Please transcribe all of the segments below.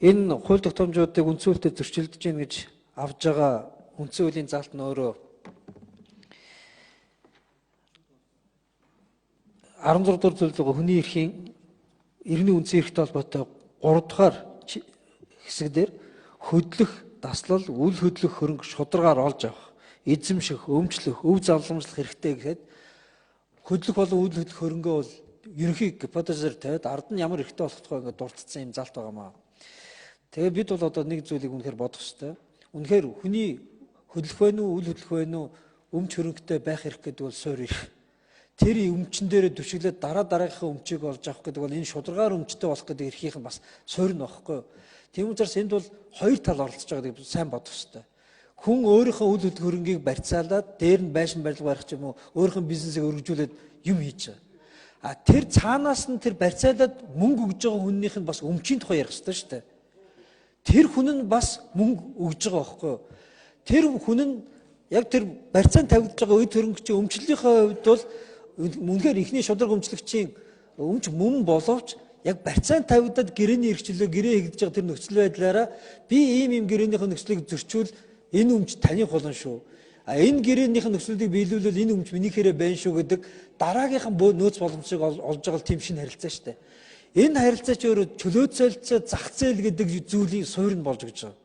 Энэ хууль тогтоомжуудыг үндсэн хуультай зөрчилдөж гин гэж авж байгаа үндсэн хуулийн заалт нь өөрөө 16 дугаар зүйлд хүний эрхийн иргэний үндсэн эрхтэй холбоотой 3 дугаар хэсэг дээр хөдлөх, даслал, үл хөдлөх хөрөнгө шударгаар олж авах, эзэмших, өмчлөх, өв залгамжлах хэрэгтэй гэхэд хөдлөх болон үл хөдлөх хөрөнгөө бол ерөнхий гипотезээр тавиад ард нь ямар эрхтэй болох тухай ингээд дурдсан юм залт байгаа маа. Тэгээ бид бол одоо нэг зүйлийг үнэхээр бодох хэрэгтэй. Үнэхээр хүний хөдлөх вэ нү, үл хөдлөх вэ нү, өмч хөрөнгөтэй байх эрх гэдэг бол суурь эрх. Тэр өмчн дээрээ түшиглээд дараа дараагийнхаа өмчийг олж авах гэдэг бол энэ шударгаар өмчтэй болох гэдэг эрхийнх нь бас суурь нь багхгүй. Тийм учраас энд бол хоёр тал оролцож байгаа гэдгийг сайн бодох хэрэгтэй. Хүн өөрийнхөө үл хөдлөх хөрөнгийг барьцаалаад дээр нь байшин барилга барих ч юм уу өөрийнхөө бизнесийг өргөжүүлээд юм хийж байгаа. А тэр цаанаас нь тэр барьцаалаад мөнгө өгж байгаа хүннийх нь бас өмчийн тухай ярих хэрэгтэй шүү дээ. Тэр хүн нь бас мөнгө өгж байгаа байхгүй юу? Тэр хүн нь яг тэр барьцаанд тавигдж байгаа үд хөрөнгөчийн өмчлөлийнхөө хувьд бол үнэхээр эхний шударга өмчлөгчийн өмч мөн боловч яг барьцаанд тавигдаад гэрээний эрхчлөө гэрээ хийгдэж байгаа тэр нөхцөл байдлаараа би ийм ийм гэрээнийхээ нөхцөлийг зөрчүүл энэ өмч таных болно шүү. А энэ гэрээнийхээ нөхцөлийг биелүүлвэл энэ өмч минийхээрээ байна шүү гэдэг дараагийнхан нөөц боломжийг олж байгаа тийм шинэ харилцаа шүү дээ. Энэ харилцаа чи өөрөө чөлөө солилцоо, зах зээл гэдэг зүйлийн суурь нь болж өгч байгаа.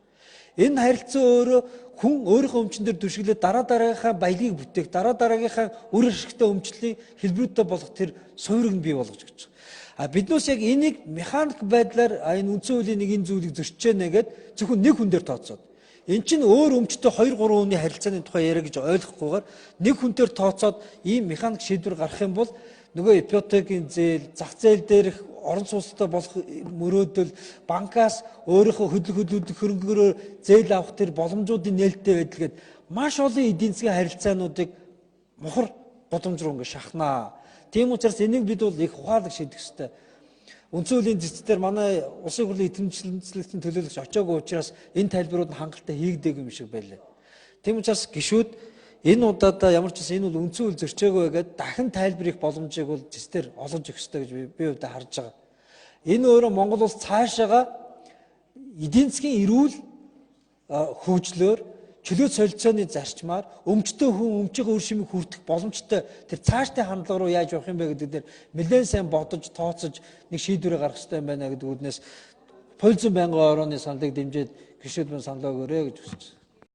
Энэ харилцаа өөрөө хүн өөрийнхөө өмчн дээр түшиглээд дараа дараагийнхаа баялагийг бүтээх, дараа дараагийнхаа үр ашигтай өмчлөлийн хэлбэрүүдтэй болох тэр суурийг нь бий болгож өгч байгаа. А биднээс яг энийг механик байдлаар энэ үндсэн хуулийн нэг энэ зүйлийг зөрчиж нэгээд зөвхөн нэг хүн дээр тооцоод эн чинь өөр өмчтэй 2 3 хүний харилцааны тухай яриа гэж ойлгохгүйгээр нэг хүн дээр тооцоод ийм механик шийдвэр гаргах юм бол нөгөө ипотекийн зээл, зах зээл дээрх орон сууцтай болох мөрөөдөл, банкаас өөрийнхөө хөдлөх хөдлөх хөрөнгөөрөө зээл авах тэр боломжуудын нээлттэй байдал гээд маш олон эдийн засгийн харилцаануудыг мухар гудамж руу ингэ шахнаа. Тийм учраас энийг бид бол их ухаалаг шийдэх ёстой. Үндсэн хуулийн зэц дээр манай улсын хурлын итгэмжлэгтэн төлөөлөгч очоогүй учраас энэ тайлбарууд нь хангалттай хийгдээгүй юм шиг байлаа. Тийм учраас гишүүд энэ удаадаа ямар ч гэсэн энэ бол үндсэн хууль зөрчөөгүй гэдэг дахин тайлбар их боломжийг бол зэц дээр олгож өгөх ёстой гэж би хувьдаа харж байгаа. Энэ өөрөө Монгол улс цаашаага эдийн засгийн эрүүл хөгжлөөр чөлөө солилцооны зарчмаар өмчтөө хүн өмчийнхөө үр шимийг хүртэх боломжтой тэр цаашдын хандлага руу яаж явах юм бэ гэдэг дээр нэлээд сайн бодож тооцож нэг шийдвэрээ гаргах хэрэгтэй юм байна гэдэг үүднээс пользон байнгын орооны саналыг дэмжиж гишүүд мөн саналаа өгөөрэй гэж хүсэж байна.